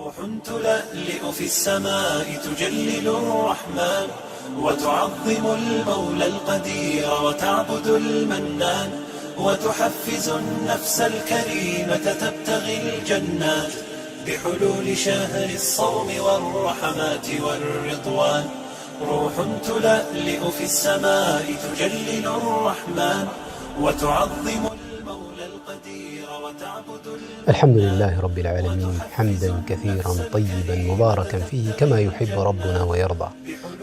روح تلألئ في السماء تجلل الرحمن، وتعظم المولى القدير وتعبد المنان، وتحفز النفس الكريمة تبتغي الجنات بحلول شهر الصوم والرحمات والرضوان. روح تلألئ في السماء تجلل الرحمن، وتعظم المولى القدير وتعبد الحمد لله رب العالمين، حمدا كثيرا طيبا مباركا فيه كما يحب ربنا ويرضى،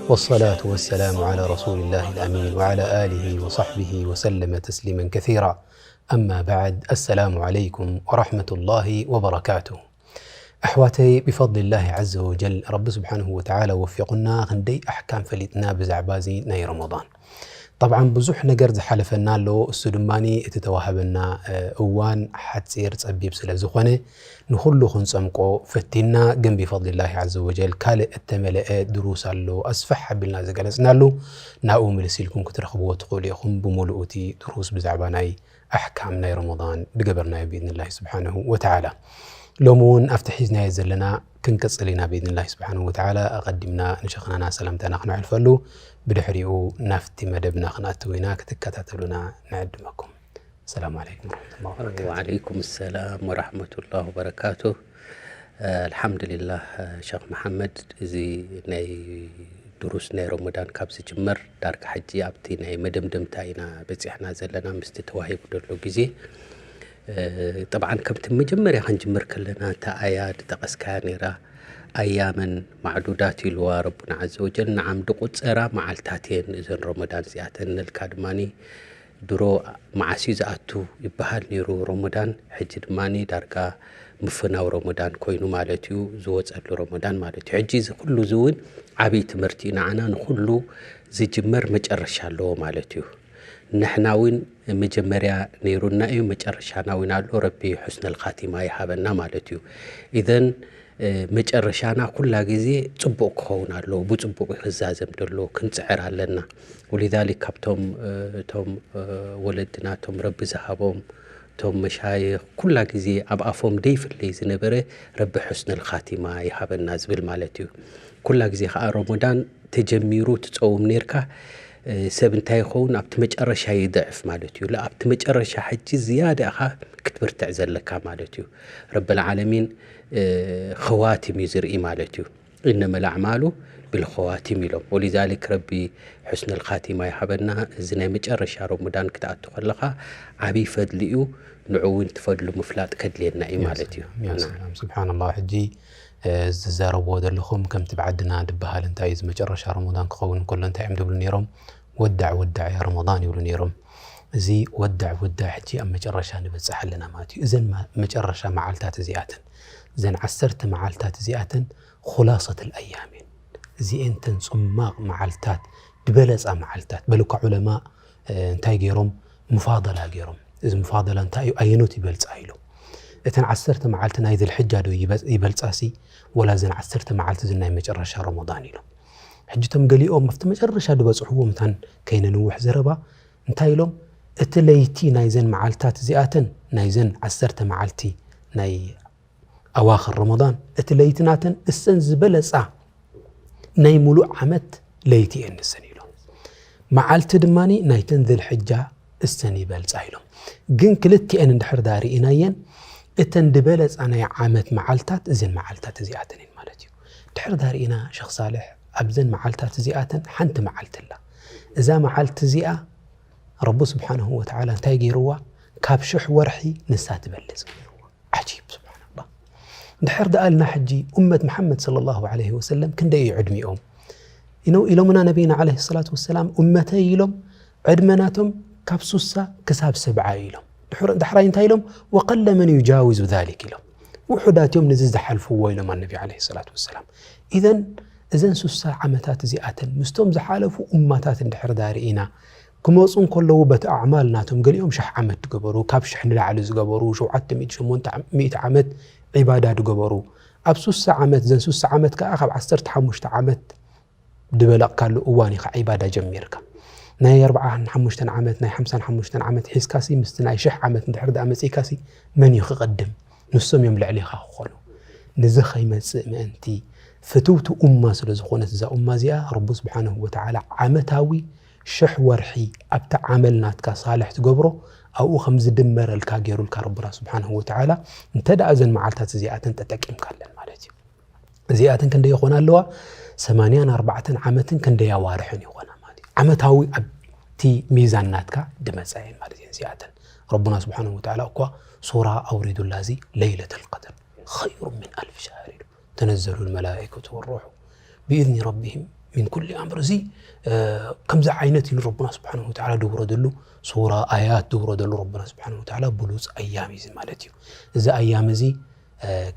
والصلاة والسلام على رسول الله الأمين وعلى آله وصحبه وسلم تسليما كثيرا. أما بعد، السلام عليكم ورحمة الله وبركاته. ኣሕዋተይ፣ ብፈضሊ ላሂ ዐዘ ወጀል፣ ረቢ ስብሓንሁ ወተዓላ ወፊቑና፣ ክንደይ ኣሕካም ፈሊጥና ብዛዕባ እዚ ናይ ረመዳን። ጠብዓን ብዙሕ ነገር ዝሓለፈና ኣሎ። እሱ ድማ እቲ ተዋህበና እዋን ሓፂር ፀቢብ ስለ ዝኾነ፣ ንኹሉ ክንፀምቆ ፈቲንና። ግን ብፈضሊ ላሂ ዐዘ ወጀል ካልእ እተመለአ ድሩስ ኣሎ፣ ኣስፍሕ ኣቢልና ዝገለፅናሉ። ናብኡ ምልስ ኢልኩም ክትረኽብዎ ትኽእሉ ኢኹም፣ ብምሉኡ እቲ ድሩስ ብዛዕባ ናይ ኣሕካም ናይ ረመዳን ዝገበርናዮ ብኢዝንላሂ ስብሓንሁ ወተዓላ። ሎሚ እውን ኣብቲ ሒዝናዮ ዘለና ክንቅፅል ኢና ብኢዝንላሂ ስብሓንሁ ወተዓላ። ኣቐዲምና ንሸኽናና ሰላምታና ክነሕልፈሉ፣ ብድሕሪኡ ናብቲ መደብና ክንኣትው ኢና። ክትከታተሉና ንዕድመኩም። ሰላም ዓለይኩም ወረሕመቱላሂ ወበረካቱ። ወዓለይኩም ሰላም ወራህመቱላህ ወበረካቱ። ኣልሓምዱሊላህ፣ ሸኽ መሓመድ፣ እዚ ናይ ድሩስ ናይ ረመዳን ካብ ዝጅመር ዳርጋ ሕጂ ኣብቲ ናይ መደምደምታ ኢና በፂሕና ዘለና ምስቲ ተዋሂቡ ዘሎ ግዜ። ጠብዓን ከምቲ መጀመርያ ክንጅምር ከለና እታ ኣያ ዝጠቐስካያ ነይራ፣ ኣያመን ማዕዱዳት ኢልዋ ረቡና ዐዘ ወጀል፣ ንዓም ድቁፀራ መዓልታት እየን እዘን ረመዳን እዚኣተን። ነልካ ድማ ድሮ መዓስ እዩ ዝኣቱ ይበሃል ነይሩ ረመዳን፣ ሕጂ ድማ ዳርጋ ምፍናው ረመዳን ኮይኑ ማለት እዩ፣ ዝወፀሉ ረመዳን ማለት እዩ። ሕጂ እዚ ኩሉ እዚ እውን ዓብይ ትምህርቲ እዩ ንዓና፣ ንኩሉ ዝጅመር መጨረሻ ኣለዎ ማለት እዩ። ንሕና እውን መጀመርያ ነይሩና እዩ፣ መጨረሻና እውን ኣሎ። ረቢ ሑስነል ኻቲማ ይሃበና ማለት እዩ። ኢዘን መጨረሻና ኩላ ግዜ ፅቡቕ ክኸውን ኣለዎ። ብፅቡቕ እዩ ክዛዘም ደሎ፣ ክንፅዕር ኣለና። ወሊዛሊክ ካብቶም እቶም ወለድና እቶም ረቢ ዝሃቦም እቶም መሻይኽ ኩላ ግዜ ኣብ ኣፎም ደይፍለይ ዝነበረ ረቢ ሑስነል ኻቲማ ይሃበና ዝብል ማለት እዩ። ኩላ ግዜ ከዓ ረመዳን ተጀሚሩ ትፀውም ነርካ፣ ሰብ እንታይ ይኸውን ኣብቲ መጨረሻ ይድዕፍ ማለት እዩ። ኣብቲ መጨረሻ ሕጂ ዝያዳ ኢኻ ክትብርትዕ ዘለካ ማለት እዩ። ረብል ዓለሚን ኸዋቲም እዩ ዝርኢ ማለት እዩ። እነመል ኣዕማሉ ብልኸዋቲም ኢሎም። ወሊዛሊክ ረቢ ሑስነል ኻቲማ ይሃበና። እዚ ናይ መጨረሻ ረመዳን ክትኣቱ ከለኻ ዓብይ ፈድሊ እዩ። ንዑ እውን ትፈድሉ ምፍላጥ ከድልየና እዩ ማለት እዩ። ስብሓንላህ። ሕጂ ዝዛረብዎ ዘለኹም ከምቲ ብዓድና ድበሃል እንታይ እዩ፣ እዚ መጨረሻ ረመዳን ክኸውን እንከሎ እንታይ እዮም ድብሉ ነይሮም? ወዳዕ ወዳዕ ያ ረመዳን ይብሉ ነይሮም። እዚ ወዳዕ ወዳዕ ሕጂ ኣብ መጨረሻ ንበፅሕ ኣለና ማለት እዩ። እዘን መጨረሻ መዓልታት እዚኣተን፣ እዘን ዓሰርተ መዓልታት እዚኣተን ኹላሰት ኣልኣያም እየን። እዚኤን ተን ፅማቕ መዓልታት ድበለፃ መዓልታት። በልኳ ዑለማ እንታይ ገይሮም? ሙፋደላ ገይሮም። እዚ ሙፋደላ እንታይ እዩ? ኣየኖት ይበልፃ ኢሎም። እተን ዓሰርተ መዓልቲ ናይ ዝልሕጃ ዶ ይበልፃሲ፣ ወላ እዘን ዓሰርተ መዓልቲ እዘን ናይ መጨረሻ ረመዳን ኢሎም። ሕጂ እቶም ገሊኦም ኣብቲ መጨረሻ ዝበፅሕዎም እታን ከይነንውሕ ዘረባ እንታይ ኢሎም? እቲ ለይቲ ናይዘን መዓልታት እዚኣተን፣ ናይዘን ዓሰርተ መዓልቲ ናይ ኣዋኽር ረመዳን፣ እቲ ለይቲ ናተን እሰን ዝበለፃ ናይ ሙሉእ ዓመት ለይቲ እየን ንሰን ኢሎም። መዓልቲ ድማ ናይተን ዝልሕጃ እሰን ይበልፃ ኢሎም። ግን ክልቲኤን እንድሕር ዳ ርኢናየን፣ እተን ዝበለፃ ናይ ዓመት መዓልታት እዘን መዓልታት እዚኣተን እየን ማለት እዩ። ድሕር ዳ ርኢና ሸኽ ሳልሕ ኣብዘን መዓልታት እዚኣተን ሓንቲ መዓልቲ ኣላ። እዛ መዓልቲ እዚኣ ረቡ ስብሓንሁ ወተዓላ እንታይ ገይርዋ? ካብ ሽሕ ወርሒ ንሳ ትበልፅ ገይርዋ። ዓጂብ ስብሓንላህ። ድሕር ደኣ ኢልና ሕጂ ኡመት መሓመድ ሰለላሁ ዐለይሂ ወሰለም ክንደይ እዩ ዕድሚኦም? ኢኖ ኢሎምና ነቢይና ዐለይሂ ሰላቱ ወሰላም ኡመተይ ኢሎም ዕድመ ናቶም ካብ ሱሳ ክሳብ ሰብዓ እዩ ኢሎም። ድሕር- ዳሕራይ እንታይ ኢሎም? ወቀለ መን ዩጃውዙ ዛሊክ ኢሎም። ውሑዳት እዮም ነዚ ዝሓልፍዎ ኢሎም ኣነቢ ዐለይሂ ሰላቱ ወሰላም። ኢዘን እዘን ሱሳ ዓመታት እዚኣተን ምስቶም ዝሓለፉ ኡማታት እንድሕር ዳ ርኢና ክመፁ እንከለዉ በቲ ኣዕማል ናቶም ገሊኦም ሽሕ ዓመት ዝገበሩ፣ ካብ ሽሕ ንላዕሊ ዝገበሩ፣ ሸውዓተ ሚእቲ ሸሞንተ ሚእቲ ዓመት ዒባዳ ዝገበሩ። ኣብ ሱሳ ዓመት፣ እዘን ሱሳ ዓመት ከዓ ካብ ዓሰርተ ሓሙሽተ ዓመት ዝበለቕካሉ እዋን ኢኻ ዒባዳ ጀሚርካ። ናይ ኣርብዓን ሓሙሽተን ዓመት ናይ ሓምሳን ሓሙሽተን ዓመት ሒዝካሲ ምስቲ ናይ ሽሕ ዓመት እንድሕር ደኣ መፂእካሲ መን እዩ ክቕድም? ንሶም እዮም ልዕሊኻ ክኾኑ። ንዚ ከይመጽእ ምእንቲ ፍትውቲ ኡማ ስለ ዝኾነት እዛ ኡማ እዚኣ ረቡ ስብሓንሁ ወተዓላ ዓመታዊ ሽሕ ወርሒ ኣብቲ ዓመል ናትካ ሳልሕ ትገብሮ ኣብኡ ከም ዝድመረልካ ገይሩልካ ረቡና ስብሓንሁ ወተዓላ እንተ ደኣ እዘን መዓልታት እዚኣተን ተጠቂምካለን ማለት እዩ። እዚኣተን ክንደይ ይኾና ኣለዋ? ሰማንያን ኣርባዕተን ዓመትን ክንደይ ኣዋርሕን ይኾና ማለት እዩ። ዓመታዊ ኣብቲ ሚዛን ናትካ ድመጻ እየን ማለት እየን እዚኣተን። ረቡና ስብሓንሁ ወተዓላ እኳ ሱራ ኣውሪዱላ እዚ ለይለተል ቀድር ኸይሩ ምን ኣልፍ ሸህር ኢሉ። ተነዘሉ ልመላኢከቱ ወሩሑ ብኢዝኒ ረቢሂም ሚን ኩሊ ኣምር። እዚ ከምዚ ዓይነት ኢሉ ረቡና ስብሓንሁ ወተዓላ ድውረደሉ ሱራ ኣያት ድውረደሉ ረቡና ስብሓንሁ ወተዓላ ብሉፅ ኣያም እዩ ማለት እዩ። እዚ ኣያም እዚ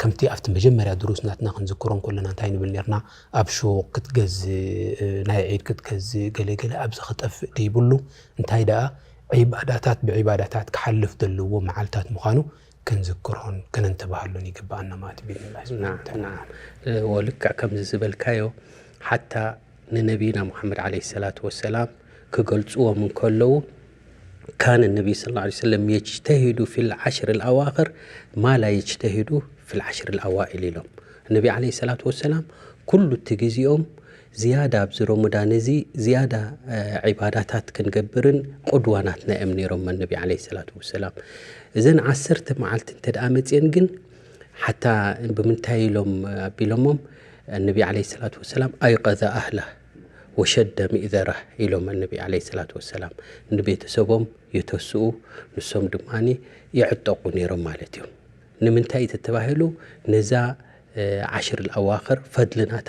ከምቲ ኣብቲ መጀመርያ ድሩስ ናትና ክንዝክሮ እንከለና እንታይ ንብል ነርና? ኣብ ሹቕ ክትገዝእ፣ ናይ ዒድ ክትገዝእ፣ ገለገለ ኣብዚ ክጠፍእ ደይብሉ። እንታይ ደኣ ዒባዳታት ብዒባዳታት ክሓልፍ ዘለዎ መዓልታት ምዃኑ ክንዝክሮን ክንንትባሃሉን ይግብኣና ማለት እዩ። ብኢዝኒላህ ስብሓነ ወተዓላ። ወልክዕ ከምዚ ዝበልካዮ ሓታ ንነቢና ሙሓመድ ዓለይሂ ሰላቱ ወሰላም ክገልጽዎም እንከለዉ ካነ ነቢይ ሰለላሁ ዐለይሂ ወሰለም የጅተሂዱ ፊል ዓሽር ኣልኣዋኽር ማ ላ የጅተሂዱ ፊል ዓሽር ኣልኣዋኢል ኢሎም። ነቢ ዓለይሂ ሰላቱ ወሰላም ኩሉ እቲ ግዜኦም ዝያዳ ኣብዚ ረመዳን እዚ ዝያዳ ዒባዳታት ክንገብርን ቁድዋ ናትና እዮም ነይሮም ነቢ ዓለይሂ ሰላቱ ወሰላም። እዘን ዓሰርተ መዓልቲ እንተ ደኣ መፅየን ግን ሓታ ብምንታይ ኢሎም ኣቢሎሞም? ነቢ ዓለይሂ ሰላቱ ወሰላም ኣይቀዘ ኣህላ ወሸደ ሚእዘራ ኢሎም ነቢ ዓለይሂ ሰላቱ ወሰላም። ንቤተሰቦም የተስኡ ንሶም ድማ ይዕጠቁ ነይሮም ማለት እዩ። ንምንታይ ተተባሂሉ? ነዛ ዓሽር ኣዋኽር ፈድልናታ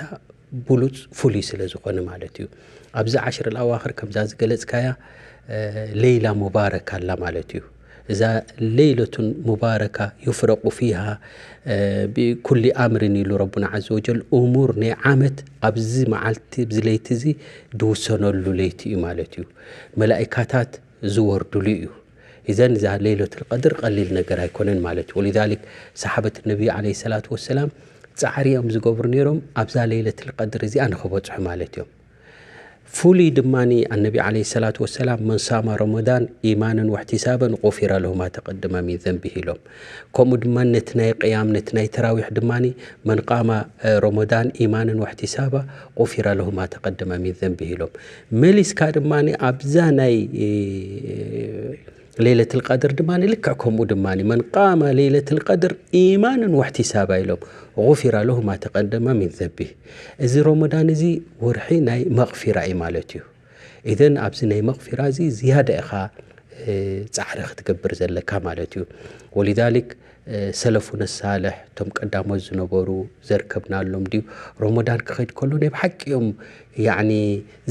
ብሉፅ ፍሉይ ስለ ዝኾነ ማለት እዩ። ኣብዚ ዓሽር ኣዋኽር ከምዛ ዝገለፅካያ ለይላ ሙባረካ ኣላ ማለት እዩ። እዛ ለይለቱን ሙባረካ ዩፍረቁ ፊሃ ብኩሊ ኣምርን ኢሉ ረቡና ዓዘ ወጀል እሙር ናይ ዓመት ኣብዚ መዓልቲ ኣብዚ ለይቲ እዚ ድውሰነሉ ለይቲ እዩ ማለት እዩ። መላኢካታት ዝወርድሉ እዩ። ኢዘን እዛ ለይለቱል ቀድር ቀሊል ነገር ኣይኮነን ማለት እዩ። ወሊዛሊክ ሰሓበት ነቢይ ዓለይሂ ሰላቱ ወሰላም ፃዕሪ እዮም ዝገብሩ ነይሮም ኣብዛ ለይለቱል ቀድር እዚኣ ንኽበፅሑ ማለት እዮም። ፍሉይ ድማ ኣነቢ ዓለይሂ ሰላቱ ወሰላም መን ሳማ ረመዳን ኢማንን ወሕቲሳበን ቁፊረ ለሁ ማ ተቀደመ ሚን ዘንቢህ ኢሎም። ከምኡ ድማ ነቲ ናይ ቅያም ነቲ ናይ ተራዊሕ ድማ መን ቃማ ረመዳን ኢማንን ወሕቲሳባ ቁፊረ ለሁ ማ ተቀደመ ሚን ዘንቢህ ኢሎም። መሊስካ ድማ ኣብዛ ናይ ሌለትል ቀድር ድማ ልክዕ ከምኡ ድማ መን ቃመ ሌለትል ቀድር ኢማንን ወሕቲሳባ ኢሎም ጉፊረ ለሁ ማ ተቀደመ ሚን ዘንቢህ። እዚ ረመዳን እዚ ወርሒ ናይ መቕፊራ እዩ ማለት እዩ። ኢዘን ኣብዚ ናይ መቕፊራ እዚ ዝያዳ ኢኻ ፃዕሪ ክትገብር ዘለካ ማለት እዩ። ወሊዛሊክ ሰለፉነ ሳልሕ እቶም ቀዳሞት ዝነበሩ ዘርከብናሎም ድዩ ረመዳን ክኸይድ ከሎ ናይ ብሓቂ እዮም ያዕኒ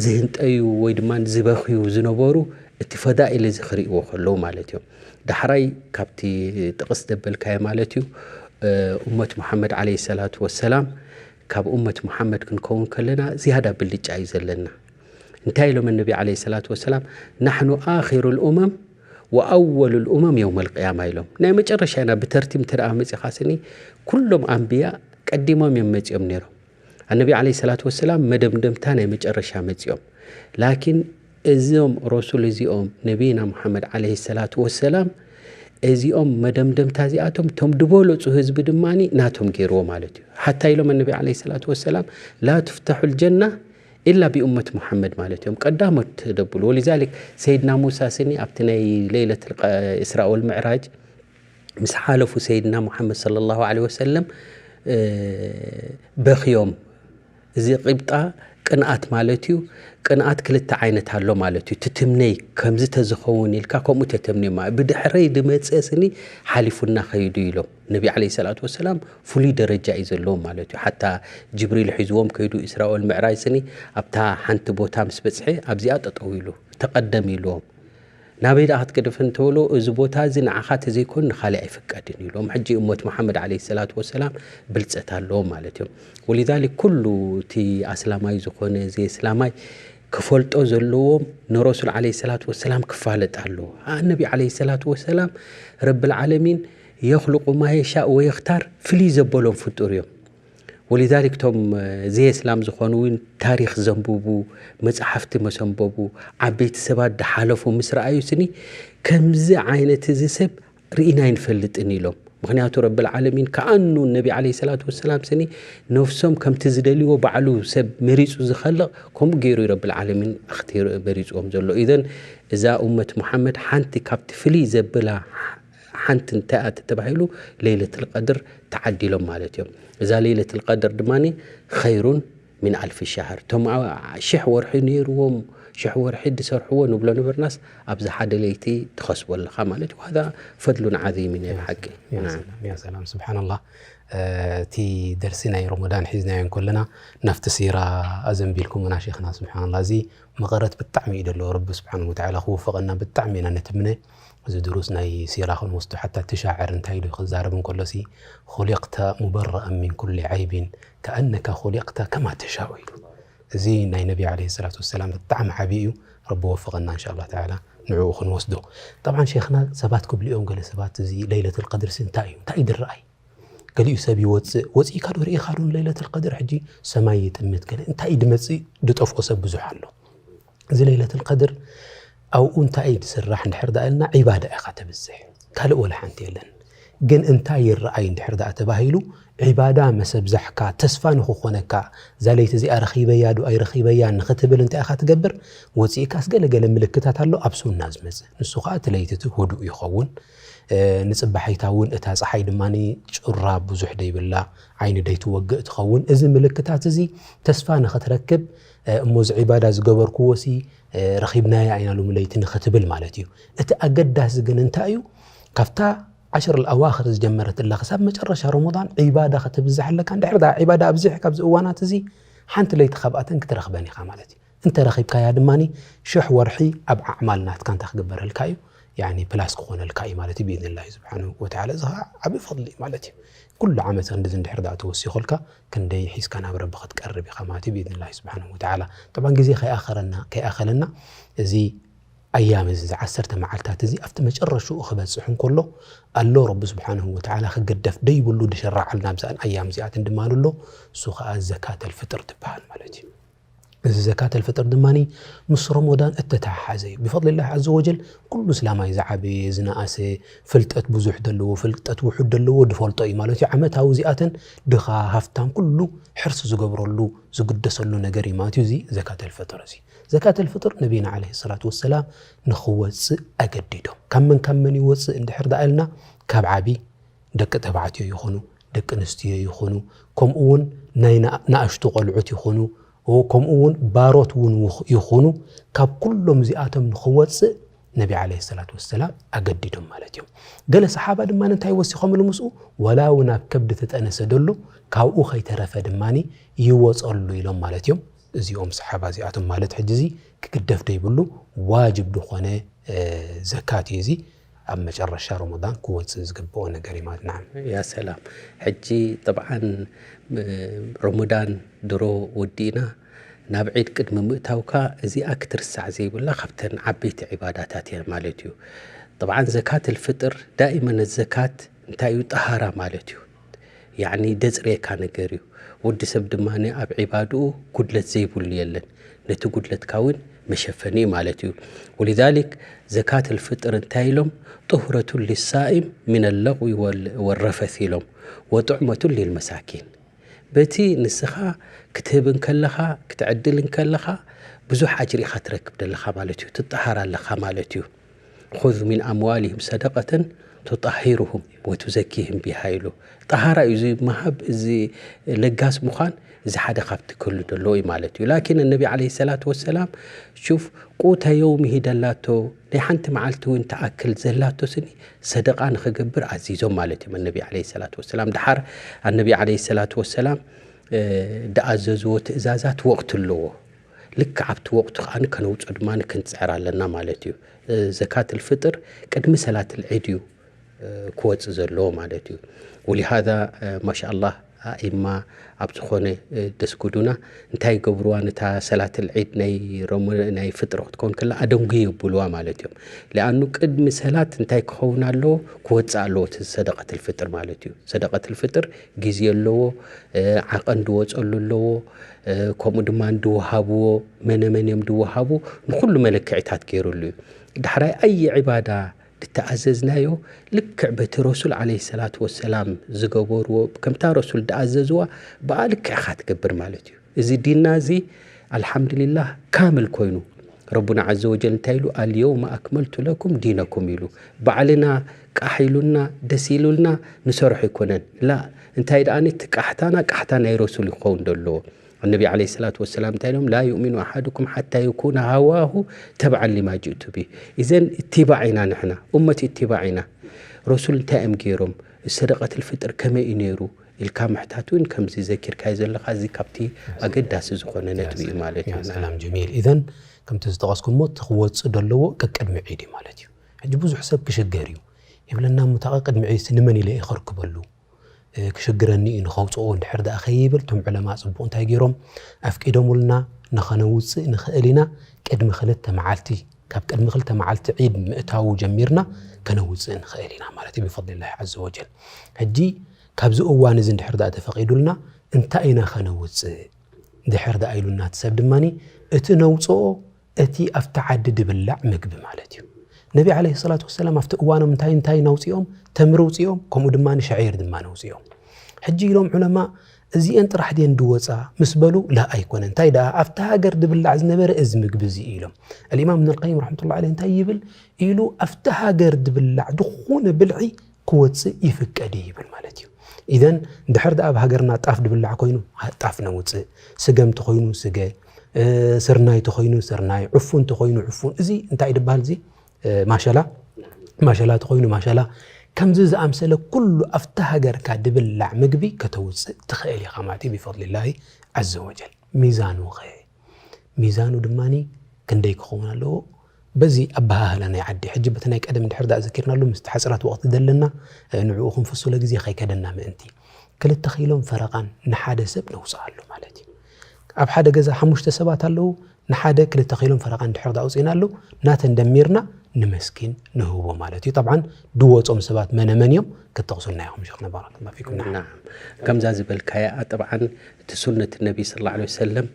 ዝህንጠዩ ወይ ድማ ዝበኽዩ ዝነበሩ እቲ ፈዳኢል እዚ ክርእይዎ ከለዉ ማለት እዮም። ዳሕራይ ካብቲ ጥቕስ ዘበልካዮ ማለት እዩ እመት ሙሓመድ ዓለይሂ ሰላቱ ወሰላም ካብ እመት ሙሓመድ ክንከውን ከለና ዝያዳ ብልጫ እዩ ዘለና። እንታይ ኢሎም ነቢ ዓለይሂ ሰላቱ ወሰላም ናሕኑ ኣኺሩ ልኡመም ወኣወሉ ልኡመም የውመ ልቅያማ ኢሎም። ናይ መጨረሻ ኢና ብተርቲብ እንተ ደኣ መፂኻ ስኒ ኩሎም ኣንብያ ቀዲሞም እዮም መፂኦም ነይሮም። ኣነቢ ዓለይሂ ሰላቱ ወሰላም መደምደምታ ናይ መጨረሻ መፂኦም። ላኪን እዞም ረሱል እዚኦም ነቢይና ሙሓመድ ዓለይሂ ሰላቱ ወሰላም እዚኦም መደምደምታ እዚኣቶም ቶም ድበለፁ ህዝቢ ድማ ናቶም ገይርዎ ማለት እዩ። ሓታ ኢሎም ኣነቢ ዓለይሂ ሰላቱ ወሰላም ላ ትፍተሑ ልጀና ኢላ ብኡመት ሙሓመድ ማለት እዮም ቀዳሞት ደብሉ። ወሊዛሊክ ሰይድና ሙሳ ስኒ ኣብቲ ናይ ሌለት እስራ ወልምዕራጅ ምስ ሓለፉ ሰይድና ሙሓመድ ሰለላሁ ዓለይሂ ወሰለም በኽዮም። እዚ ቂብጣ ቅንኣት ማለት እዩ። ቅንኣት ክልተ ዓይነት ኣሎ ማለት እዩ። ትትምነይ ከምዚ ተዝኸውን ኢልካ ከምኡ ተተምንዮ ማለት ብድሕረይ ድመፀ ስኒ ሓሊፉና ኸይዱ ኢሎም። ነቢ ዓለይሂ ሰላቱ ወሰላም ፍሉይ ደረጃ እዩ ዘለዎም ማለት እዩ። ሓታ ጅብሪል ሒዝዎም ከይዱ ኢስራ ወል ምዕራጅ ስኒ ኣብታ ሓንቲ ቦታ ምስ በፅሐ ኣብዚኣ ጠጠው ኢሉ ተቐደም ኢልዎም። ናበይ ደኣ ክትገድፍ እንተበሎ እዚ ቦታ እዚ ንዓኻ ተዘይኮን ንኻሊእ ኣይፍቀድን ኢሎም። ሕጂ እመት መሓመድ ዓለይሂ ሰላቱ ወሰላም ብልፀት ኣለዎም ማለት እዮም። ወሊዛሊክ ኩሉ እቲ ኣስላማይ ዝኾነ ዘየስላማይ ክፈልጦ ዘለዎም ንረሱል ዓለይሂ ሰላቱ ወሰላም ክፋለጥ ኣለዎ። ኣነቢ ዓለይሂ ሰላቱ ወሰላም ረብል ዓለሚን የኽልቁ ማ የሻእ ወየኽታር ፍልይ ዘበሎም ፍጡር እዮም። ወሊዛሊክ እቶም ዘየስላም ዝኾኑ እውን ታሪኽ ዘንብቡ መፅሓፍቲ መሰንበቡ ዓበይቲ ሰባት ድሓለፉ ምስ ረኣዩ ስኒ ከምዚ ዓይነት እዚ ሰብ ርኢና ኣይንፈልጥን ኢሎም። ምኽንያቱ ረብል ዓለሚን ከኣኑ ነቢ ዓለይሂ ሰላቱ ወሰላም ስኒ ነፍሶም ከምቲ ዝደልይዎ ባዕሉ ሰብ መሪጹ ዝኸልቕ፣ ከምኡ ገይሩ እዩ ረብል ዓለሚን ኣኽቲ-፣ መሪጽዎም ዘሎ። ኢዘን እዛ ኡመት ሙሓመድ ሓንቲ ካብቲ ፍልይ ዘብላ ሓንቲ እንታይ እያ ተባሂሉ፣ ለይለቱል ቀድር ተዓዲሎም ማለት እዮም። እዛ ለይለቱል ቀድር ድማ ኸይሩን ሚን ኣልፊ ሸህር። እቶም ዓ-፣ ሽሕ ወርሒ ነይርዎም፣ ሽሕ ወርሒ ዝሰርሕዎ ንብሎ ነበርናስ፣ ኣብዚ ሓደ ለይቲ ትኸስቦ ኣለኻ ማለት እዩ። ወሃዛ ፈድሉን ዓዚምን እዩ ብሓቂ። ያ ናዓም። ሰላም፣ ያ ሰላም። ስብሓንላህ። እ፣ እቲ ደርሲ ናይ ረመዳን ሒዝናዮ እንከለና፣ ናብቲ ሲራ ኣዘንቢልኩምና ሼኽና። ስብሓንላህ፣ እዚ መቐረት ብጣዕሚ እዩ ዘለዎ። ረቢ ስብሓን ወተዓላ ክውፈቐና ብጣዕሚ ኢና ንትምነ። እዚ ድሩስ ናይ ሲራ ክንወስዶ ሓታ እቲ ሻዕር እንታይ ኢሉ ክዛረብ እንከሎሲ፣ "ኹሊቕተ ሙበረአን ሚን ኩሊ ዓይቢን ከኣነከ ኹሊቕተ ከማ ተሻኡ" ኢሉ። እዚ ናይ ነቢ ዓለይሂ ሰላቱ ወሰላም ብጣዕሚ ዓብዪ እዩ። ረቢ ወፍቐና እንሻ ኣላህ ተዓላ ንዕኡ ክንወስዶ። ጠብዓን ሼኽና ሰባት ክብሉ እዮም፣ ገለ ሰባት እዚ ለይለቱል ቀድርሲ እንታይ እዩ? እንታይ እዩ ድረኣይ? ገሊኡ ሰብ ይወፅእ፣ ወፂእካ ዶ ርኢኻ ዶ ንለይለቱል ቀድር? ሕጂ ሰማይ ይጥምት፣ ገለ እንታይ እዩ ድመፅእ? ድጠፍኦ ሰብ ብዙሕ ኣሎ። እዚ ለይለቱል ቀድር ኣብኡ እንታይ እዩ ዝስራሕ እንድሕር ደኣ ኢልና፣ ዒባዳ ኢኻ ተብዝሕ፣ ካልእ ወላ ሓንቲ የለን። ግን እንታይ ይረኣይ እንድሕር ደኣ ተባሂሉ፣ ዒባዳ መሰብዛሕካ፣ ተስፋ ንኽኾነካ፣ እዛ ለይቲ እዚኣ ረኺበያ ዶ ኣይረኺበያ ንኽትብል እንታይ ኢኻ ትገብር? ወፂእካስ ገለ ገለ ምልክታት ኣሎ ኣብ ሱና ዝመፅእ። ንሱ ኸዓ እቲ ለይቲ እቲ ህዱእ ይኸውን። እ፣ ንፅባሒታ እውን እታ ፀሓይ ድማ ጩራ ብዙሕ ደይብላ፣ ዓይኒ ደይትወግእ ትኸውን። እዚ ምልክታት እዚ ተስፋ ንኽትረክብ፣ እ፣ እሞ እዚ ዒባዳ ዝገበርክዎ ሲ፣ እ፣ ረኺብናያ ኢና ሎሚ ለይቲ ንኽትብል ማለት እዩ። እቲ ኣገዳሲ ግን እንታይ እዩ? ካብታ ዓሽር ኣዋኽር ዝጀመረት ኣላ ክሳብ መጨረሻ ረመዳን ዒባዳ ከተብዝሕ ኣለካ። እንድሕር ደኣ ዒባዳ ኣብዚሕካ ኣብዚ እዋናት እዚ ሓንቲ ለይቲ ካብኣተን ክትረኽበን ኢኻ ማለት እዩ። እንተ ረኺብካያ ድማ ሽሕ ወርሒ ኣብ ኣዕማል ናትካ እንታይ ክግበረልካ እዩ? ያኒ ፕላስ ክኾነልካ እዩ ማለት እዩ ብኢዝኒላሂ ስብሓንሁ ወተዓላ። እዚ ኸዓ ዓብዪ ፈድሊ እዩ ማለት እዩ። ኩሉ ዓመት ክንድዚ እንድሕር ደኣ ተወሲኾልካ ክንደይ ሒዝካ ናብ ረቢ ክትቀርብ ኢኻ ማለት እዩ ብኢዝኒላሂ ስብሓንሁ ወተዓላ። ጠብዓን ግዜ ከይኣኸረና፣ ከይኣኸለና እዚ ኣያም እዚ፣ እዚ ዓሰርተ መዓልታት እዚ ኣብቲ መጨረሽኡ ክበጽሕ እንከሎ ኣሎ፣ ረቢ ስብሓንሁ ወተዓላ ክግደፍ ደይብሉ ድሸራዓልና ኣብዘን ኣያም እዚኣተን ድማ ኣሎ። እሱ ኸዓ ዘካተል ፍጥር ትበሃል ማለት እዩ። እዚ ዘካተል ፍጥር ድማ ምስ ረመዳን እተተሓሓዘ እዩ። ብፈድሊላህ ዓዘ ወጀል ኩሉ እስላማይ ዝዓበየ፣ ዝነኣሰ፣ ፍልጠት ብዙሕ ዘለዎ፣ ፍልጠት ውሑድ ዘለዎ ድፈልጦ እዩ ማለት እዩ። ዓመታዊ እዚኣተን ድኻ፣ ሃፍታም ኩሉ ሕርሲ ዝገብረሉ፣ ዝግደሰሉ ነገር እዩ ማለት እዩ። እዚ ዘካተል ፍጥር እዚ። ዘካተል ፍጥር ነቢና ዓለይሂ ሰላቱ ወሰላም ንኽወፅእ ኣገዲዶም። ካብ መን ካብ መን ይወፅእ እንድሕር ደኣ ኢልና፣ ካብ ዓቢ፣ ደቂ ተባዕትዮ ይኹኑ፣ ደቂ ኣንስትዮ ይኹኑ፣ ከምኡ እውን ናይ ና-፣ ናእሽቱ ቆልዑት ይኹኑ፣ ኦ፣ ከምኡ እውን ባሮት እውን ውኽ-፣ ይኹኑ፣ ካብ ኩሎም እዚኣቶም ንኽወፅእ ነቢ ዓለይሂ ሰላቱ ወሰላም ኣገዲዶም ማለት እዮም። ገለ ሰሓባ ድማ እንታይ ወሲኾምሉ ምስኡ? ወላ እውን ኣብ ከብዲ ተጠነሰ ደሉ ካብኡ ከይተረፈ ድማ ይወፀሉ ኢሎም ማለት እዮም። እዚኦም ሰሓባ እዚኣቶም ማለት ሕጂ እዚ ክግደፍ ደይብሉ ዋጅብ ዝኾነ፣ እ፣ ዘካት እዩ። እዚ ኣብ መጨረሻ ረመዳን ክወፅእ ዝግብኦ ነገር እዩ ማለት። ናዓም። ያ ሰላም። ሕጂ ጠብዓን፣ እ፣ ረመዳን ድሮ ወዲእና ናብ ዒድ ቅድሚ ምእታውካ እዚኣ ክትርሳዕ ዘይብላ ካብተን ዓበይቲ ዒባዳታት እያ ማለት እዩ። ጠብዓን ዘካት ኣልፍጥር ዳኢመን ዘካት እንታይ እዩ? ጠሃራ ማለት እዩ። ያዕኒ ደጽርየካ ነገር እዩ። ወዲ ሰብ ድማ ኣብ ዒባድኡ ጉድለት ዘይብሉ የለን። ነቲ ጉድለትካ እውን መሸፈኒ እዩ ማለት እዩ። ወሊዛሊክ ዘካት ኣልፍጥር እንታይ ኢሎም? "ጡህረቱን ሊሳኢም ሚነ ለግዊ ወል-፣ ወረፈት" ኢሎም፣ "ወጥዕመቱን ሊልመሳኪን።" በቲ ንስኻ ክትህብ እንከለኻ፣ ክትዕድል እንከለኻ፣ ብዙሕ ኣጅሪ ኢኻ ትረክብ ዘለኻ ማለት እዩ። ትጠሃር ኣለኻ ማለት እዩ። "ኹዝ ሚን ኣምዋሊሂም ሰደቀተን ቱጠሂሩሁም ወቱዘኪሂም ቢሃ" ኢሉ። ጠሃራ እዩ እዚ ምሃብ፣ እዚ ለጋስ ምዃን፣ እዚ ሓደ ካብቲ ክህሉ ዘለዎ እዩ ማለት እዩ። ላኪን ነቢ ዓለይሂ ሰላቱ ወሰላም፣ ሹፍ፣ ቁተ የውሚሂ ደላቶ፣ ናይ ሓንቲ መዓልቲ እውን ትኣክል ዘላቶ ስኒ ሰደቃ ንኽገብር ኣዚዞም ማለት እዮም። ነቢ ዓለይሂ ሰላቱ ወሰላም፣ ደሓር ኣነቢ ዓለይሂ ሰላቱ ወሰላም፣ እ፣ ደኣዘዝዎ ትእዛዛት ወቕቲ ኣለዎ። ልክዕ ኣብቲ ወቕቱ ከኣ ከነውፅኦ ድማ ክንፅዕር ኣለና ማለት እዩ። እ፣ ዘካት ኣልፍጥር ቅድሚ ሰላት ኣልዒድ እዩ፣ እ፣ ክወፅእ ዘለዎ ማለት እዩ። ወሊሃዛ፣ እ፣ ማሻኣላህ፣ ኣኢማ ኣብ ዝኾነ፣ እ፣ ደስጉዱና እንታይ ይገብርዋ? ነታ ሰላት ኣልዒድ ናይ ረመ-፣ ናይ ፍጥሪ ክትከውን ከላ ኣደንጉ የብልዋ ማለት እዮም። ሊኣኑ ቅድሚ ሰላት እንታይ ክኸውን ኣለዎ? ክወፅእ ኣለዎ እቲ ሰደቀት ኣልፍጥር ማለት እዩ። ሰደቀት ኣልፍጥር ግዜ ኣለዎ፣ እ፣ ዓቐን ድወፀሉ ኣለዎ፣ እ፣ ከምኡ ድማ ድወሃብዎ፣ መነ መን እዮም ድወሃቡ፣ ንኹሉ መለክዒታት ገይሩሉ እዩ። ዳሕራይ ኣይ ዒባዳ ድተኣዘዝናዮ ልክዕ በቲ ረሱል ዓለይሂ ሰላቱ ወሰላም ዝገበርዎ፣ ከምታ ረሱል ድኣዘዝዋ ብኣ ልክዕ ኢኻ ትገብር ማለት እዩ። እዚ ዲንና እዚ ኣልሓምዱሊላህ ካምል ኮይኑ፣ ረቡና ዓዘ ወጀል እንታይ ኢሉ? ኣልየውመ ኣክመልቱ ለኩም ዲነኩም ኢሉ። ባዕልና ቃሕ ኢሉና ደስ ኢሉልና ንሰርሖ ኣይኮነን። ላ፣ እንታይ ደኣ እቲ ቃሕታና ቃሕታ ናይ ረሱል ክኸውን ዘለዎ። ነቢ ዓለይሂ ሰላቱ ወሰላም እንታይ ኢሎም? ላ ዩእሚኑ ኣሓዱኩም ሓታ የኩነ ሃዋሁ ተብዓን ሊማ ጅእቱ ቢህ። ኢዘን እትባዕ ኢና ንሕና፣ ኡመት እትባዕ ኢና። ረሱል እንታይ እዮም ገይሮም? ሰደቀትል ፍጥር ከመይ እዩ ነይሩ? ኢልካ ምሕታት እውን ከምዚ ዘኪርካዮ ዘለኻ፣ እዚ ካብቲ ኣገዳሲ ዝኾነ ነጥቢ እዩ ማለት እዩ። ያ ሰላም ጀሚል። ኢዘን ከምቲ ዝጠቐስኩሞ እቲ ክወፅእ ደለዎ ቀቅድሚ ዒድ እዩ ማለት እዩ። ሕጂ ብዙሕ ሰብ ክሽገር እዩ። ይብለና፣ "እሞ እታ ቀቅድሚ ዒድሲ ንመን ኢለ እየ ከርክበሉ? እ፣ ክሽግረኒ እዩ ንኸውፅኦ" እንድሕር ደኣ ከይብል፣ እቶም ዑለማ ፅቡቕ እንታይ ገይሮም ኣፍቂዶምልና? "ንኸነውፅእ ንኽእል ኢና፣ ቅድሚ ክልተ መዓልቲ፣ ካብ ቅድሚ ክልተ መዓልቲ ዒድ ምእታዉ ጀሚርና ከነውፅእ ንኽእል ኢና" ማለት እዩ፣ ብፈድሊላሂ ዓዘ ወጀል። ሕጂ ካብዚ እዋን እዚ እንድሕር ደኣ ተፈቒዱልና፣ እንታይ ኢና ከነውፅእ? ድሕር ደኣ ኢሉና እቲ ሰብ ድማኒ፣ እቲ ነውፅኦ እቲ ኣብቲ ዓዲ ድብላዕ ምግቢ ማለት እዩ። ነቢ ዓለይሂ ሰላቱ ወሰላም ኣብቲ እዋኖም እንታይ እንታይ ነውፅኦም? ተምሪ ውፅኦም፣ ከምኡ ድማ ንሸዒር ድማ ነውፅኦም። ሕጂ ኢሎም ዑለማ፣ "እዚአን ጥራሕ ድየን ድወፃ?" ምስ በሉ፣ "ላ ኣይኮነን፣ እንታይ ደኣ ኣብቲ ሃገር ድብላዕ ዝነበረ እዚ ምግቢ እዚ" ኢሎም። ኣልኢማም እብን ኣልቀይም ረሕመቱላሂ ዓለይሂ እንታይ ይብል ኢሉ፣ "ኣብቲ ሃገር ድብላዕ ድኾነ ብልዒ ክወፅእ ይፍቀድ" ይብል ማለት እዩ። ኢዘን ድሕር ደኣ ኣብ ሃገርና ጣፍ ድብላዕ ኮይኑ ጣፍ ነውፅእ፣ ስገም ተኾይኑ ስገ፣ እ፣ ስርናይ ተኾይኑ ስርናይ፣ ዕፉን ተኾይኑ ዕፉን። እዚ እንታይ ድበሃል እዚ? እ፣ ማሸላ፣ ማሸላ ተኾይኑ ማሸላ። ከምዚ ዝኣምሰለ ኩሉ ኣብቲ ሃገርካ ድብላዕ ምግቢ ከተውፅእ ትኽእል ኢኻ ማለት እዩ፣ ብፈድሊላሂ ዓዘ ወጀል። ሚዛኑ ኸ? ሚዛኑ ድማኒ ክንደይ ክኸውን ኣለዎ? በዚ ኣበሃህላ ናይ ዓዲ፣ ሕጂ በቲ ናይ ቀደም እንድሕር ደኣ ዘኪርናሉ፣ ምስቲ ሓጽራት ወቕቲ ዘለና፣ እ፣ ንዕኡ ክንፍስሎ ግዜ ከይከደና ምእንቲ፣ ክልተ ኪሎን ፈረቓን ንሓደ ሰብ ነውጽኣሉ ማለት እዩ። ኣብ ሓደ ገዛ ሓሙሽተ ሰባት ኣለዉ፣ ንሓደ ክልተ ኪሎን ፈረቓን እንድሕር ደኣ ኣውጺእናሉ፣ ናተን ደሚርና ንመስኪን ንህቦ ማለት እዩ። ጠብዓን ድወጾም ሰባት መነ መን እዮም? ክትጠቕሱልና ኢኹም ሸኽና፣ ባረከላሁ ፊኩም። ናዓም። ናዓም። ከምዛ ዝበልካያ፣ ጠብዓን እቲ ሱነት ነቢ ሰለላሁ ዐለይሂ ወሰለም፣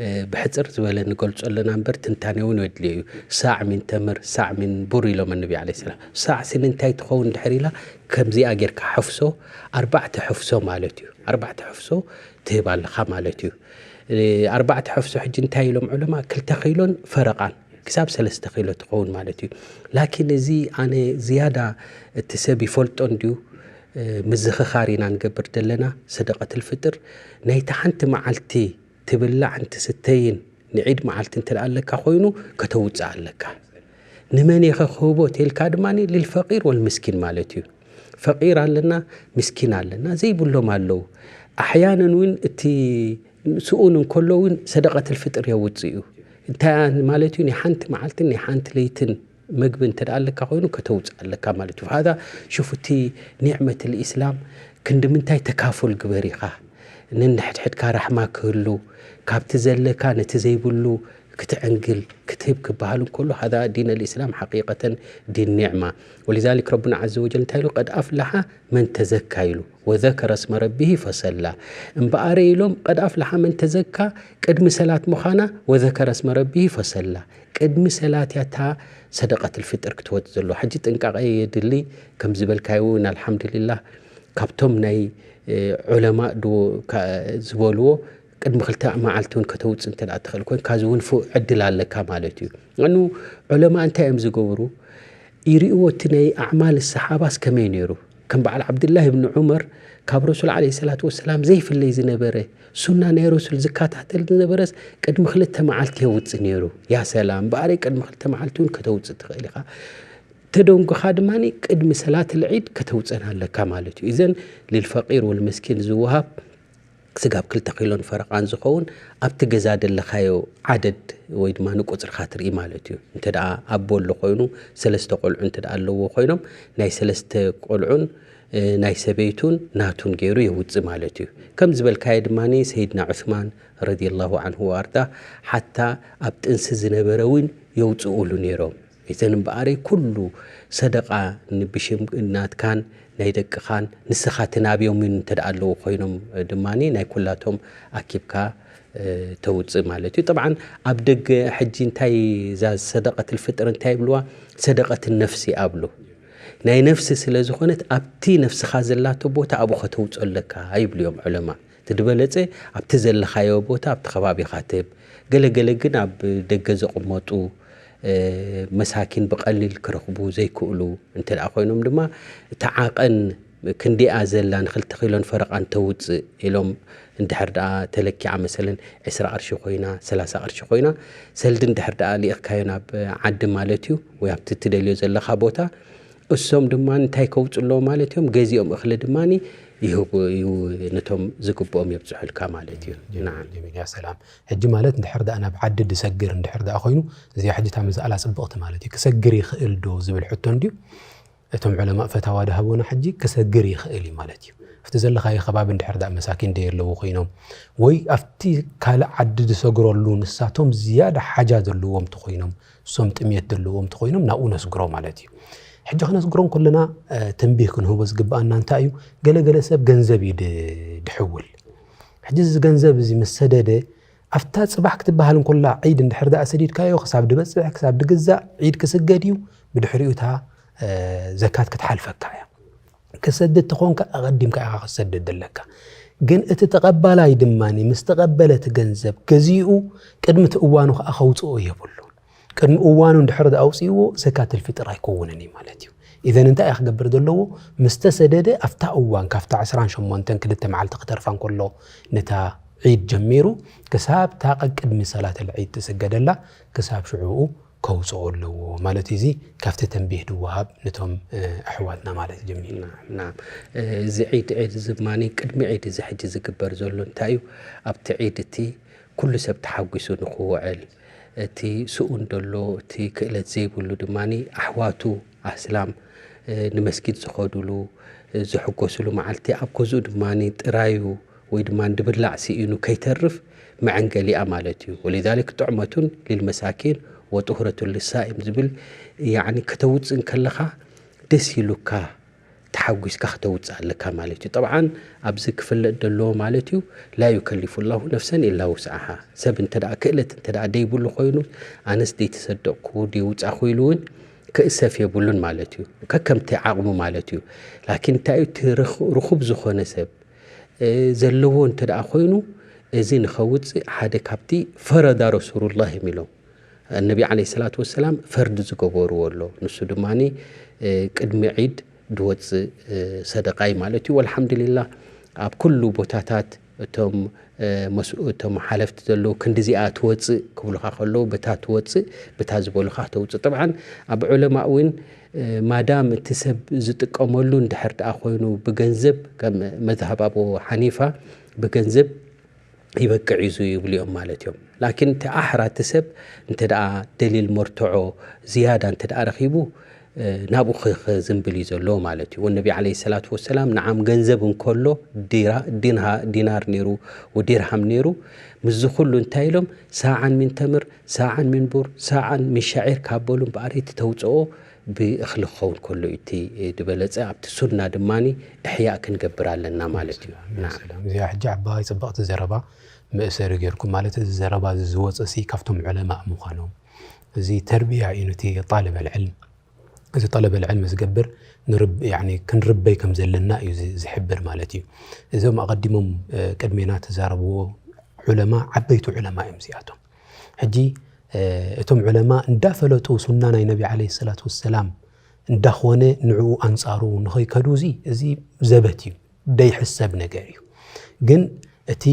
እ፣ ብሕጽር ዝበለ ንገልጾ ኣለና እምበር፣ ትንታኔ እውን የድልዮ እዩ። ሳዕ ሚን ተምር፣ ሳዕ ሚን ቡር ኢሎም ነቢ ዐለይሂ ሰላም። ሳዕ ሲ እንታይ ትኸውን ድሕር ኢላ፣ ከምዚኣ ጌርካ ሕፍሶ፣ ኣርባዕተ ሕፍሶ ማለት እዩ። ኣርባዕተ ሕፍሶ ትህብ ኣለኻ ማለት እዩ። እ፣ ኣርባዕተ ሕፍሶ ሕጂ እንታይ ኢሎም ዑለማ? ክልተ ኪሎን ፈረቓን ክሳብ ሰለስተ ኪሎ ትኸውን ማለት እዩ። ላኪን እዚ ኣነ ዝያዳ እቲ ሰብ ይፈልጦ እንድዩ፣ እ፣ ምዝኽኻር ኢና ንገብር ዘለና። ሰደቀትል ፍጥር ናይቲ ሓንቲ መዓልቲ ትብላዕን ትስተይን ንዒድ መዓልቲ እንተ ደኣ ኣለካ ኮይኑ ከተውፅእ ኣለካ። ንመን ኢኸ ክህቦ ተልካ ድማ ሊልፈቂር ወልምስኪን ማለት እዩ። ፈቂር ኣለና፣ ምስኪን ኣለና፣ ዘይብሎም ኣለዉ። ኣሕያነን እውን እቲ ስኡን እንከሎ እውን ሰደቀትል ፍጥር የውፅእ እዩ። እንታይ ማለት እዩ? ናይ ሓንቲ መዓልትን ናይ ሓንቲ ለይትን መግቢ እንተ ደኣ ኣለካ ኮይኑ ከተውፅእ ኣለካ ማለት እዩ። ሃዛ ሹፍ እቲ ኒዕመት ልኢስላም ክንዲ ምንታይ ተካፉል ግበር ኢኻ። ነንሕድሕድካ ራሕማ ክህሉ፣ ካብቲ ዘለካ ነቲ ዘይብሉ ክትዕንግል፣ ክትህብ ክበሃል እንከሎ፣ ሃዛ ዲን ኣልኢስላም ሓቂቀተን ዲን ኒዕማ። ወሊዛሊክ ረቡና ዐዘ ወጀል እንታይ ኢሉ? ቀድ ኣፍላሓ መን ተዘካ ኢሉ፣ ወዘከረ ስመ ረቢሂ ፈሰላ። እምበኣረ ኢሎም፣ ቀድ ኣፍላሓ መን ተዘካ ቅድሚ ሰላት ምዃና፣ ወዘከረ ስመ ረቢሂ ፈሰላ። ቅድሚ ሰላት እያ እታ ሰደቀትል ፍጥር ክትወጽእ ዘለዎ። ሕጂ ጥንቃቐ የድሊ፣ ከም ዝበልካዮ እውን ኣልሓምዱሊላህ፣ ካብቶም ናይ፣ እ፣ ዑለማእ ዶ ካ-፣ ዝበልዎ፣ ቅድሚ ክልተ መዓልቲ እውን ከተውጽእ እንተ ደኣ ትኽእል ኮይንካ፣ እዚ እውን ፉ-፣ ዕድል ኣለካ ማለት እዩ። እኑ ዑለማእ እንታይ እዮም ዝገብሩ? ይርእይዎ እቲ ናይ ኣዕማል ሰሓባስ ከመይ ነይሩ? ከም በዓል ዓብድላህ ብን ዑመር ካብ ረሱል ዓለይሂ ሰላቱ ወሰላም ዘይፍለይ ዝነበረ፣ ሱና ናይ ረሱል ዝከታተል ዝነበረስ ቅድሚ ክልተ መዓልቲ የውጽእ ነይሩ። ያ ሰላም፣ እምበኣረይ ቅድሚ ክልተ መዓልቲ እውን ከተውጽእ ትኽእል ኢኻ። ተደንጉኻ ድማ ቅድሚ ሰላት ልዒድ ከተውፀን ኣለካ ማለት እዩ። እዘን ልልፈቂር ወልምስኪን ዝወሃብ ስጋብ ክልተ ኪሎን ፈረቓን ዝኸውን ኣብቲ ገዛ ደለኻዮ ዓደድ ወይ ድማ ንቁፅርኻ ትርኢ ማለት እዩ። እንተ ደኣ ኣቦ ኣሎ ኮይኑ፣ ሰለስተ ቆልዑ እንተ ደኣ ኣለዎ ኮይኖም፣ ናይ ሰለስተ ቆልዑን፣ እ፣ ናይ ሰበይቱን ናቱን ገይሩ የውፅእ ማለት እዩ። ከም ዝበልካዮ ድማ ሰይድና ዑስማን ረዲየላሁ ዐንሁ ወኣርዳ ሓታ ኣብ ጥንሲ ዝነበረ እውን የውፅኡሉ ነይሮም። እዘን እምበኣረይ ኩሉ ሰደቓ ንብሽም ናትካን ናይ ደቅኻን ንስኻ ትናብዮምን እንተ ደኣ ኣለዉ ኮይኖም ድማ ናይ ኩላቶም ኣኪብካ፣ እ፣ ተውፅእ ማለት እዩ። ጠብዓን ኣብ ደገ ሕጂ እንታይ እዛ ሰደቀትል ፍጥር እንታይ ይብልዋ? ሰደቀት ነፍሲ ኣብሉ። ናይ ነፍሲ ስለ ዝኾነት ኣብቲ ነፍስኻ ዘላቶ ቦታ ኣብኡ ከተውፅኦ ኣለካ ይብሉ እዮም ዑለማ። እቲ ዝበለፀ ኣብቲ ዘለኻዮ ቦታ ኣብቲ ከባቢኻ ትህብ። ገለገለ ግን ኣብ ደገ ዝቕመጡ መሳኪን ብቐሊል ክረኽቡ ዘይክእሉ እንተ ደኣ ኮይኖም ድማ እታ ዓቐን ክንዲኣ ዘላ ንክልተ ኪሎን ፈረቓን ተውፅእ ኢሎም እንድሕር ደኣ ተለኪዓ መሰለን ዕስራ ቅርሺ ኮይና ሰላሳ ቅርሺ ኮይና ሰልዲ እንድሕር ደኣ ልኢኽካዮ ናብ ዓዲ ማለት እዩ ወይ ኣብቲ ትደልዮ ዘለኻ ቦታ እሶም ድማ እንታይ ከውፅእ ኣለዎ ማለት እዮም ገዚኦም እኽሊ ድማ ይህቡ እዩ ነቶም ዝግብኦም የብፅሑልካ ማለት እዩ። ያ ሰላም። ሕጂ ማለት እንድሕር ደኣ ናብ ዓዲ ድሰግር እንድሕር ደኣ ኮይኑ እዚኣ ሕጂ እታ መዛእላ ፅብቕቲ ማለት እዩ። ክሰግር ይኽእል ዶ ዝብል ሕቶ እንድዩ። እቶም ዑለማእ ፈታዋ ድሃቦና ሕጂ ክሰግር ይኽእል እዩ ማለት እዩ። ኣብቲ ዘለኻዮ ከባቢ እንድሕር ደኣ መሳኪን ደየለዉ ኮይኖም ወይ ኣብቲ ካልእ ዓዲ ዝሰግረሉ ንሳቶም ዝያዳ ሓጃ ዘለዎም ተኮይኖም እሶም ጥሜት ዘለዎም ተኮይኖም ናብኡ ነስግሮ ማለት እዩ። ሕጂ ክነስግሮም ከለና ተንቢህ ክንህቦ ዝግብኣና እንታይ እዩ? ገለገለ ሰብ ገንዘብ እዩ ድሕውል። ሕጂ እዚ ገንዘብ እዚ ምስ ሰደደ ኣብታ ፅባሕ ክትበሃል እንኮላ ዒድ እንድሕር ደኣ ሰዲድካዮ ክሳብ ድበፅሕ ክሳብ ድግዛእ ዒድ ክስገድ እዩ። ብድሕሪኡ እታ ዘካት ክትሓልፈካ እያ። ክሰድድ ተኾንካ ኣቐዲምካ ኢኻ ክትሰድድ ዘለካ። ግን እቲ ተቐባላይ ድማ ምስ ተቐበለ እቲ ገንዘብ ገዚኡ ቅድሚ እቲ እዋኑ ከዓ ከውፅኦ የብሉን። ቅድሚ እዋኑ እንድሕር ኣውፅእዎ ዘካት ልፊጥር ኣይከውንን እዩ ማለት እዩ። ኢዘን እንታይ እያ ክገብር ዘለዎ? ምስ ተሰደደ ኣብታ እዋን ካብታ ዕስራን ሸሞንተን ክልተ መዓልቲ ክተርፋ እንከሎ ነታ ዒድ ጀሚሩ ክሳብ እታ ቀቅድሚ ሰላት ልዒድ ትስገደላ ክሳብ ሽዑኡ ከውፅኦ ኣለዎ ማለት እዚ ካብቲ ተንቢህ ድወሃብ ነቶም ኣሕዋትና ማለት ጀሚሩ። ናም እዚ ዒድ ዒድ እዚ ድማ ቅድሚ ዒድ እዚ ሕጂ ዝግበር ዘሎ እንታይ እዩ ኣብቲ ዒድ እቲ ኩሉ ሰብ ተሓጒሱ ንክውዕል እቲ ስኡን ደሎ እቲ ክእለት ዘይብሉ ድማ ኣሕዋቱ ኣስላም ንመስጊድ ዝኸዱሉ ዝሕጎስሉ መዓልቲ ኣብ ገዝኡ ድማ ጥራዩ ወይ ድማ ድብላዕ ስኢኑ ከይተርፍ መዐንገሊኣ ማለት እዩ ولذلك طعمة للمساكين وطهرة للصائم ዝብል ያኒ ከተውፅእ እንከለኻ ደስ ኢሉካ ተሓጒስካ ከተውፅእ ኣለካ ማለት እዩ طبعا ኣብዚ ክፍለጥ ዘለዎ ማለት እዩ لا يكلف الله نفسا إلا وسعها ሰብ እንተ ክእለት እንተ ደይብሉ ኮይኑ ኣነስ ደይተሰደቕኩ ደይውፃኹ ኢሉ እውን ክእሰፍ የብሉን ማለት እዩ ከከምቲ ዓቕሙ ማለት እዩ ላኪን እንታይ እዩ ርኹብ ዝኾነ ሰብ ዘለዎ እንተ ደኣ ኮይኑ እዚ ንኸውፅእ ሓደ ካብቲ ፈረዳ ረሱሉላህ እዮም ኢሎም ነቢ ዓለ ሰላት ወሰላም ፈርድ ዝገበርዎ ኣሎ ንሱ ድማ ቅድሚ ዒድ ድወፅእ ሰደቃይ ማለት እዩ ወልሓምዱሊላህ ኣብ ኩሉ ቦታታት እቶም እቶም ሓለፍቲ ዘለዉ ክንዲዚኣ ትወፅእ ክብሉኻ ከለዉ በታ ትወፅእ በታ ዝበሉኻ ተውፅእ طبعا ኣብ ዑለማ እውን ማዳም እቲ ሰብ ዝጥቀመሉ እንድሕር ደኣ ኮይኑ ብገንዘብ ከም መዝሃብ ኣቡ ሓኒፋ ብገንዘብ ይበቅዕ እዩ ይብሉ እዮም ማለት እዮም ላኪን እቲ ኣሕራ እቲ ሰብ እንተ ደኣ ደሊል መርትዖ ዝያዳ እንተ ደኣ ረኺቡ ናብኡ ክዝንብል እዩ ዘለዎ ማለት እዩ ወነቢ ዓለ ሰላት ወሰላም ንዓም ገንዘብ እንከሎ ዲናር ነይሩ ወዲርሃም ነይሩ ምስዚ ኩሉ እንታይ ኢሎም ሳዓን ሚን ተምር ሳዓን ሚን ቡር ሳዓን ሚን ሸዒር ካብ በሉ እምበኣር እቲ ተውፅኦ ብእኽሊ ክኸውን ከሎ እዩ እቲ ዝበለፀ ኣብቲ ሱና ድማ እሕያእ ክንገብር ኣለና ማለት እዩ እዚኣ ሕጂ ዓባይ ፅብቕቲ ዘረባ መእሰሪ ጌርኩም ማለት እዚ ዘረባ እዚ ዝወፀ ሲ ካብቶም ዑለማእ ምዃኖም እዚ ተርቢያ እዩ ነቲ ጣለበ ልዕልም እዚ ጠለበ ልዕልም ዝገብር ክንርበይ ከም ዘለና እዩ ዝሕብር ማለት እዩ። እዞም ኣቐዲሞም ቅድሜና ተዛረብዎ ዑለማ ዓበይቲ ዑለማ እዮም እዚኣቶም። ሕጂ እቶም ዑለማ እንዳፈለጡ ሱና ናይ ነቢ ዓለይሂ ሰላቱ ወሰላም እንዳኾነ ንዕኡ ኣንጻሩ ንኸይከዱ እዚ እዚ ዘበት እዩ፣ ደይሕሰብ ነገር እዩ። ግን እቲ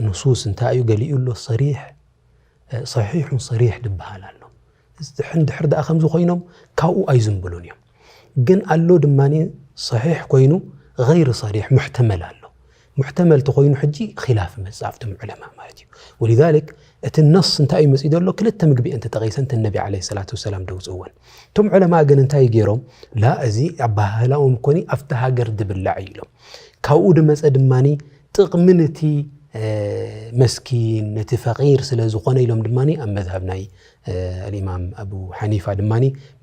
ንሱስ እንታይ እዩ ገሊኡ ኣሎ ሰሪሕ ሰሒሑን ሰሪሕ ድበሃል ኣሎ። እንድሕር ደኣ ከምዚ ኮይኖም ካብኡ ኣይዝንብሉን እዮም። ግን ኣሎ ድማ ሰሒሕ ኮይኑ ገይር ሰሪሕ ሙሕተመል ኣሎ። ሙሕተመል ተኮይኑ ሕጂ ኺላፍ ይመጽእ ኣብቶም ዑለማ ማለት እዩ። ወሊዛሊክ እቲ ነስ እንታይ እዩ መጺኡ ዘሎ? ክልተ ምግቢ እየን ተጠቒሰን እተን ነቢ ዓለይሂ ሰላቱ ወሰላም ደውጽእወን። እቶም ዑለማ ግን እንታይ ገይሮም? ላ እዚ ኣበሃህላኦም ኮኒ ኣብቲ ሃገር ድብላዕ እዩ ኢሎም። ካብኡ ድመጸ ድማ ጥቕሚ ነቲ መስኪን ነቲ ፈቂር ስለ ዝኾነ ኢሎም ድማ ኣብ መዝሃብ ናይ ኣልኢማም ኣቡ ሓኒፋ ድማ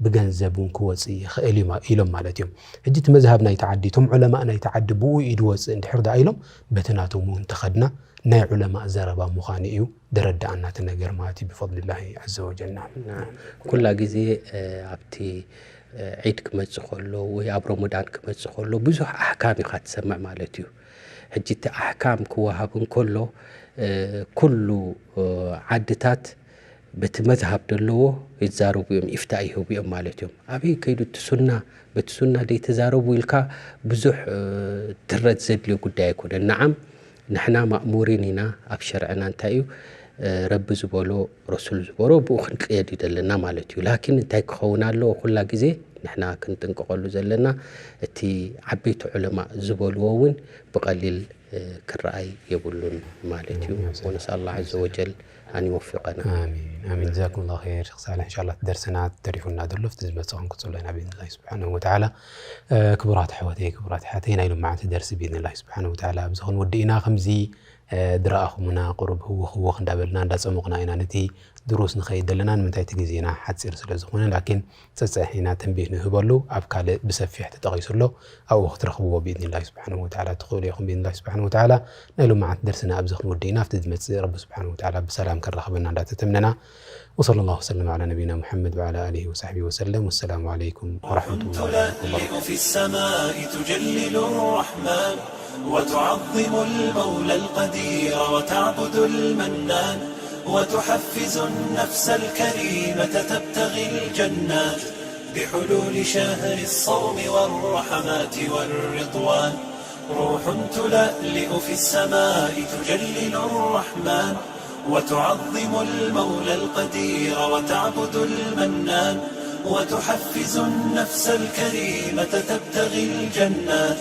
ብገንዘብ እውን ክወፅእ ይኽእል እዩ ኢሎም ማለት እዮም። ሕጂ እቲ መዝሃብ ናይቲ ዓዲ እቶም ዑለማእ ናይቲ ዓዲ ብኡ እዩ ድወፅእ እንድሕር ደኣ ኢሎም በቲ ናቶም እውን ተኸድና ናይ ዑለማእ ዘረባ ምዃኑ እዩ ደረድኣና እቲ ነገር ማለት እዩ ብፈድልላሂ ዐዘ ወጀል። ናም። ናም። ኩላ ግዜ ኣብቲ ዒድ ክመጽእ ከሎ ወይ ኣብ ረመዳን ክመጽእ ከሎ ብዙሕ ኣሕካም ኢኻ ትሰምዕ ማለት እዩ። ሕጂ እቲ ኣሕካም ክወሃብ እንከሎ ኩሉ ዓድታት በቲ መዝሃብ ዘለዎ ይዛረቡ እዮም፣ ኢፍታ ይህቡ እዮም ማለት እዮም። ኣበይ ከይዱ እቲ ሱና፣ በቲ ሱና ደይተዛረቡ ኢልካ ብዙሕ ትረት ዘድልዮ ጉዳይ ኣይኮነን። ንዓም ንሕና ማእሙሪን ኢና ኣብ ሸርዕና እንታይ እዩ ረቢ ዝበሎ ረሱል ዝበሎ ብኡ ክንቅየድ እዩ ዘለና ማለት እዩ። ላኪን እንታይ ክኸውን ኣለዎ? ኩላ ግዜ ንሕና ክንጥንቀቐሉ ዘለና እቲ ዓበይቲ ዑለማ ዝበልዎ እውን ብቐሊል ክረኣይ የብሉን ማለት እዩ። ወነስኣል ኣላህ ዐዘ ወጀል ኣን ይወፊቀና። ኣሚን ኣሚን። ጀዛኩም ላ ር ሸክ ሳልሕ። እንሻላ ደርስና ተሪፉና ዘሎ ፍቲ ዝመፅእ ክንቅፅሎ ኢና ብኢዝንላሂ ስብሓንሁ ወተዓላ። ክቡራት ኣሕዋተይ ክቡራት ኣሓተይ ናይ ሎማዓንቲ ደርሲ ብኢዝንላሂ ስብሓንሁ ወተዓላ ኣብዚ ክንወዲ ኢና። ከምዚ ድረኣኹምና ቁሩብ ህውኽ ህውኽ እንዳበልና እንዳፀሙቕና ኢና ነቲ ድሩስ ንኸይድ ዘለና ንምንታይ እቲ ግዜና ሓፂር ስለ ዝኾነ ላኪን ፀፀሒና ተንቢህ ንህበሉ ኣብ ካልእ ብሰፊሕ ተጠቒሱ ኣሎ ኣብኡ ክትረኽብዎ ብኢዝንላሂ ስብሓንሁ ወተዓላ ትኽእሉ ኢኹም ብኢዝንላሂ ስብሓንሁ ወተዓላ። ናይ ሎማዓንቲ ደርስና ኣብዚ ክንወዲ ኢና ኣብቲ ዝመፅእ ረቢ ስብሓንሁ ወተዓላ ብሰላም ከራኽበና እንዳተተምነና وصلى الله وسلم على نبينا محمد وعلى آله وصحبه وسلم والسلام عليكم ورحمة الله وبركاته. في السماء تجلل الرحمن وتعظم المولى القدير وتعبد المنان وتحفز النفس الكريمة تبتغي الجنات بحلول شهر الصوم والرحمات والرضوان روح تلألئ في السماء تجلل الرحمن وتعظم المولى القدير وتعبد المنان وتحفز النفس الكريمة تبتغي الجنات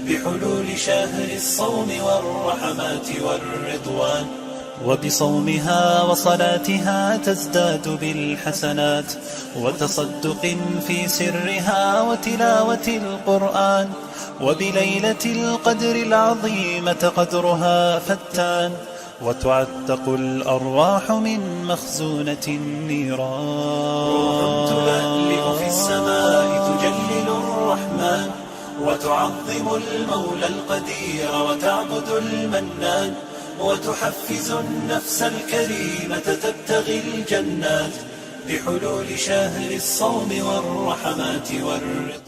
بحلول شهر الصوم والرحمات والرضوان وبصومها وصلاتها تزداد بالحسنات وتصدق في سرها وتلاوة القرآن وبليلة القدر العظيمة قدرها فتان وتعتق الأرواح من مخزونة النيران روح تلألئ في السماء تجلل الرحمن وتعظم المولى القدير وتعبد المنان وتحفز النفس الكريمة تبتغي الجنات بحلول شهر الصوم والرحمات والرضا